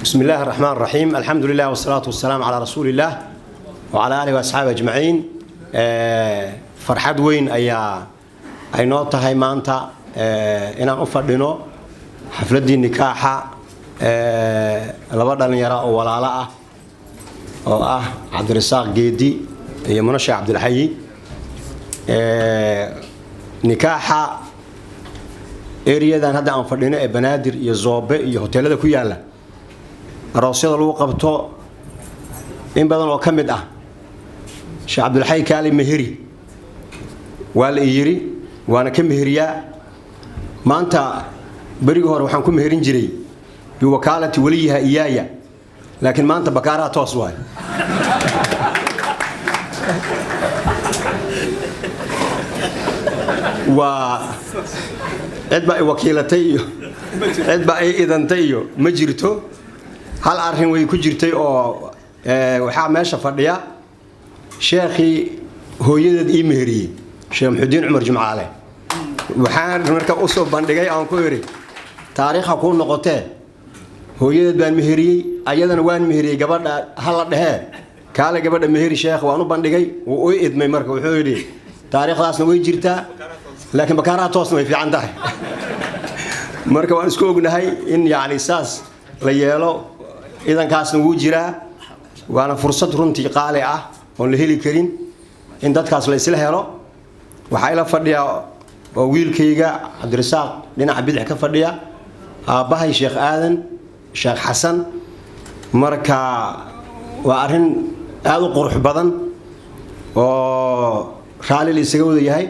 بسم الله الرحمن الرحيم، الحمد لله والصلاة والسلام على رسول الله وعلى آله وأصحابه أجمعين. Farxad weyn ayaa ay noo tahay maanta inaan u fadhino xafladdii nikaaxa laba dhalinyaro oo walaalo ah, oo ah Cabdirasaaq Geedi iyo Munashe Cabdilxayi. Nikaaxa eriyadan hadda aan fadhino ee Banaadir iyo Zoobe iyo hoteelada ku yaalla, aroosyada lagu qabto in badan oo ka mid ah, Sheekh Cabdilxay kaali meheri waa la i yiri, waana ka meheriyaa. Maanta berigii hore waxaan ku meherin jiray biwakaalati weliyaha iyaaya, laakiin maanta bakaaraha toos waay. Waa cid baa i wakiilatay iyo cid baa i idantay iyo ma jirto. Hal arrin way ku jirtay oo waxaa meesha fadhiya sheekhii hooyadeed ii meheriyey, Sheekh Muxudiin Cumar Jumcaale. Waxaan marka usoo bandhigay aan ku idhi, taariikha kuu noqotee, hooyadeed baan meheriyey, ayadana waan meheriyey, gabadha hala dhehee kaale gabadha meheri sheekh. Waan u bandhigay, wuu u idmay. Marka wuxuu yidhi, taariikhdaasna way jirtaa, laakiin bakaaraha toosna way fiican tahay. Marka waan isku ognahay in yacni saas la yeelo, idankaasna wuu jiraa, waana fursad runtii qaali ah oon la heli karin in dadkaas la isla helo. Waxaa ila fadhiya oo wiilkayga Cabdirasaaq dhinaca bidix ka fadhiya aabbahay Sheekh Aadan Sheekh Xasan. Marka waa arrin aada u qurux badan oo raalli la isaga wada yahay.